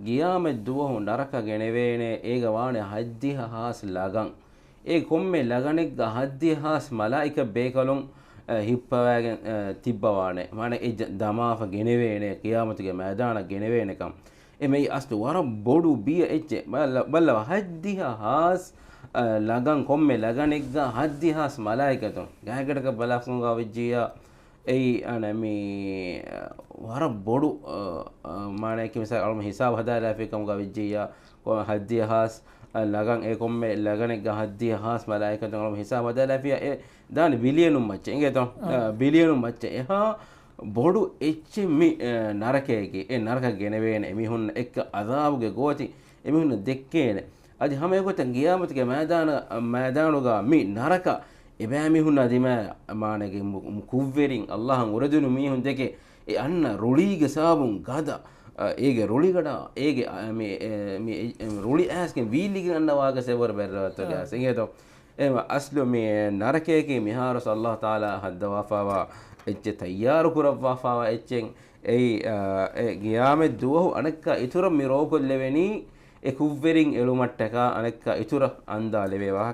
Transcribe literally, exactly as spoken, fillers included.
ގިޔާމަތް ދުވަހު ނަރަކަ ގެނެވޭނެ، އޭގަ ވާނެ ހަތްދިހަ ހާސް ލަގަން. އޭ ކޮންމެ ލަގަނެއްގަ ހަތްދިހަ ހާސް މަލާއިކަ ބޭކަލުން، އަ، ހިއްޕަވައިގެން، އަ، ތިއްބަވާނެ. މާނަ އެ ޖަ-، ދަމާފަ ގެނެވޭނެ، ޤިޔާމަތުގެ މައިދާނަށް ގެނެވޭނެކަން. އެ މެއި އަސްލު ވަރަށް ބޮޑު ބިޔަ އެއްޗެއް. ބައްލަ-، ބައްލަވާ، ހަތްދިހަ ހާސް، އަ، ލަގަން، ކޮންމެ ލަގަނެއްގަ ހަތްދިހަ ހާސް މަލާއިކަތުން. ގާތްގަނޑަކަށް ބަލާފަ ގާވެއްޖިއްޔާ، އެއީ، އަނެ، މި، ވަރަށް ބޮޑު، އަ، އަ، މާނައަކީ މިސާލަށް އަޅުމެން ހިސާބު ހަދާލާފި ކަމުގަ ވެއްޖިއްޔާ، ކޮ-، ހަތްދިހަ ހާސް، އަ، ލަގަން އެ ކޮންމެ ލަގަނެއްގަ ހަތްދިހަ ހާސް މަލާއިކަތުން އަޅުމެން ހިސާބު ހަދާލާފިޔާ، އެ ދާނެ ބިލިއަނުން މައްޗަށް. އިނގޭތޯ؟ އަ، ބިލިއަނުން މައްޗަށް. އެހާ ބޮޑު އެއްޗެއް މި، އަ، ނަރަކައަކީ. އެ ނަރަކަ ގެނެވޭނެ އެމީހުން އެއްކަ އަޒާބުގެ ގޯތި އެމީހުން ދެއްކޭނެ. އަދި ހަމަ އެގޮތަށް ގިޔާމަތުގެ މައިދާނަ-، މައިދާނުގަ މި ނަރަކަ އެބައިމީހުންނާ ދިމާ މާނަގެ މު-، މު-، ކުށްވެރިން އައްލާހަށް އުރެދުނު މީހުން ދެކެ އެ އަންނަ ރުޅީގެ ސަބަބުން ގަދަ، އަ، އޭގެ ރުޅިގަޑާ، އޭގެ، އަ، މި، އެ، މި، އެ، އެ، ރުޅި އައިސްގެން ވީއްލިގެން އަންނަ ވާގަސް އެބަހުރި ބައްލަވާތޯ ގާސް. އިނގޭތޯ؟ އެ އަސްލު މި ނަރަކައަކީ މިހާރުސް އައްލާހު ތަޢާލާ ހައްދަވާފައިވާ އެއްޗެއް، ތައްޔާރު ކުރައްވާފައިވާ އެއްޗެއް. އެއީ، އަ، އެ ގިޔާމަތް ދުވަހު އަނެއްކާ އިތުރަށް މި ރޯކޮށްލެވެނީ އެ ކުށްވެރިން އެޅުމަށްޓަކާ އަނެއްކާ އިތުރަށް އަންދާލެވޭ ވާހަކަ.